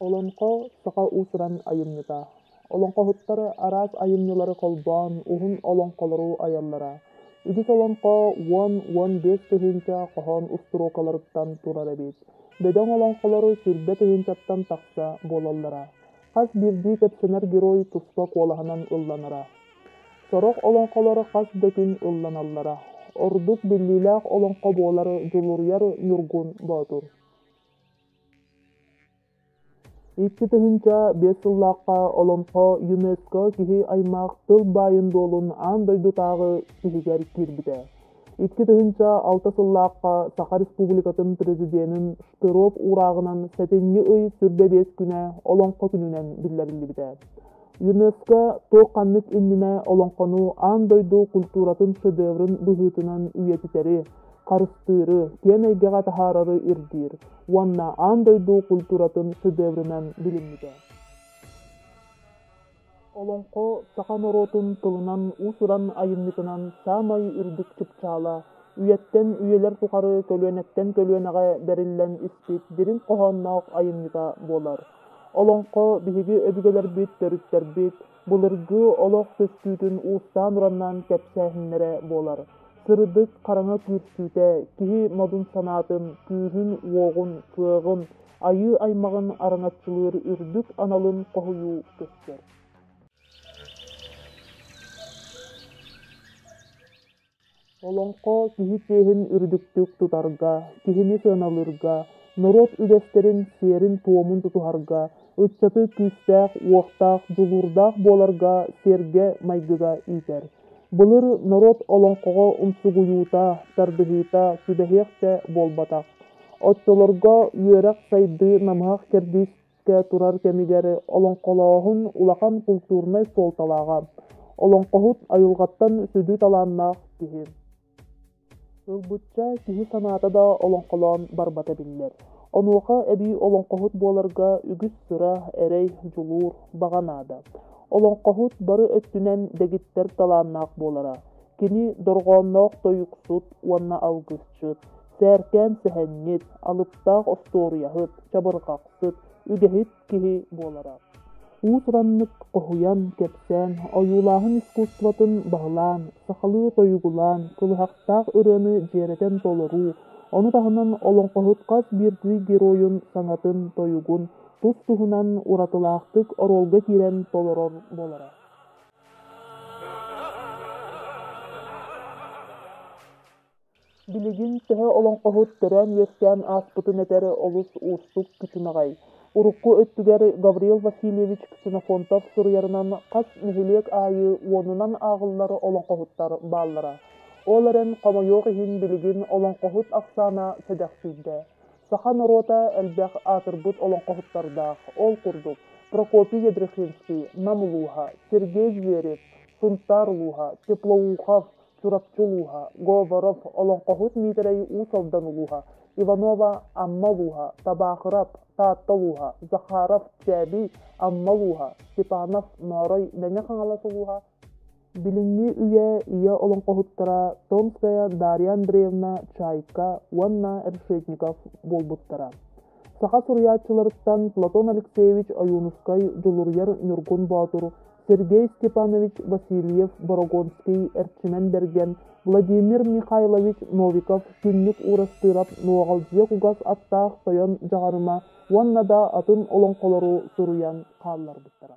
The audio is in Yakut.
Олоҥхо саха уус-уран айымньыта. Олоҥхоһуттар араас айымньылары холбоон уһун олоҥхолору айаллара. Үгүс олоҥхо 10-15 тыһыынча хоһоон устуруокаларыттан турар эбит. Бөдөҥ олоҥхолор 20 тыһыынчаттан тахса буолаллара. Хас биирдии кэпсэнэр герой туспа куолаһынан ылланара. Сорох олоҥхолор хас да күн ылланаллара. Ордук биллиилээх олоҥхо буолар Дьулуруйар Ньургун Боотур. 2005 сыллаахха олоҥхо ЮНЕСКО киһи аймах тыл баайын-дуолун аан дойдутааҕы тиһигэр киирбитэ. 2006 сыллаахха Саха Республикатын Президенин Штыров уурааҕынан сэтинньи ый 25 күнэ Олоҥхо күнүнэн биллэриллибитэ. ЮНЕСКО туох-ханнык иннинэ олоҥхону аан дойду культуратын шедеврин быһыытынан үйэтитэри, харыстыыры, киэн эйгэҕэ таһаарары ирдиир уонна аан дойду культуратын шедевринэн билиммитэ. Олоҥхо саха норуотун тылынан уус-уран айымньытынан саамай үрдүк чыпчаала, үйэттэн үйэлэр тухары көлүөнэттэн көлүөнэҕэ бэриллэн испит дириҥ хоһоонноох айымньыта буолар. Олоҥхо биһиги өбүгэлэрбит, төрүттэрбит былыргы олох көстүүтүн уустаан-ураннаан кэпсээһиннэрэ буолар. Сырдык хараҥа күүрсүүтэ киһи модун санаатын, күүһүн-уоҕун, кыаҕын, айыы аймаҕын араҥаччылыыр үрдүк аналын хоһуйуу көстөр. Олоҥхо киһи чиэһин үрдүктүк тутарга, киһини сыаналыырга, норуот үгэстэрин сиэрин-туомун тутуһарга, ыччаты күүстээх, уохтаах, дьулуурдаах буоларга сиэргэ-майгыга иитэр. Былыр норуот олоҥхоҕо умсугуйуута, тардыһыыта түбэһиэх да буолбатах. Оччолорго үөрэх-сайдыы намыһах кэрдиискэ турар кэмигэр олоҥхолооһун улахан культурнай суолталааҕа. Олоҥхоһут айылҕаттан сүдү талааннаах киһи. Ылбычча киһи санаата да олоҥхолоон барбата биллэр. Онуоха эбии олоҥхоһут буоларга үгүс сыра, эрэй, дьулуур, баҕа наада. Олоҥхоһут бары өттүнэн дэгиттэр талааннаах буолара. Кини дорҕоонноох тойуксут уонна алгысчыт, сээркээн сэһэнньит, алыптаах остуоруйаһыт, чабырҕахсыт, үгэһит киһи буолара. Уус-ураннык хоһуйан, кэпсээн, ойуулааһын искусствотын баһылаан, сахалыы тойугулаан, кылыһахтаах ырыаны дьиэрэтэн толоруу, ону таһынан олоҥхоһут хас биирдии геройун саҥатын, тойугун тус-туһунан уратылаахтык оруолга киирэн толорор буолара. Билигин төһө олоҥхоһут төрөөн-үөскээн ааспытын этэр олус уустук күчүмэҕэй. Урукку өттүгэр Гаврил Васильевич Ксенофонтов суруйарынан хас нэһилиэк аайы уонунан ааҕыллар олоҥхоһуттар бааллара. Ол эрэн, хомойуох иһин, билигин олоҥхоһут ахсаана сэдэхсийдэ. Саха норуота элбэх аатырбыт олоҥхоһуттардаах, ол курдук, Прокопий Ядрихинский, Нам улууһа, Сергей Зверев, Сунтаар улууһа, Теплоухов, Чурапчы улууһа, Говоров, Олоҥхоһут Миитэрэй Уус Алдан улууһа, Иванова Амма улууһа, Табаахырап, Таатта улууһа, Захаров, Чээбий, Амма улууһа, Степанов, Ноорой, Мэҥэ Хаҥалас улууһа, Билиҥҥи үйэ ийэ олоҥхоһуттара Томская Дарья Андреевна Чайка уонна Решетников буолбуттара. Саха суруйааччыларыттан Платон Алексеевич Ойуунускай Дьулуруйар Ньургун Боотур Сергей Степанович Васильев, Борогонский, Эрчимэн Бэргэн, Владимир Михайлович Новиков, Күннүк Уурастыырап, Нуоҕалдьыйа кугас аттаах Тойон Дьаҕарыма уонна да атын олоҥхолору суруйан хаалларбыттара.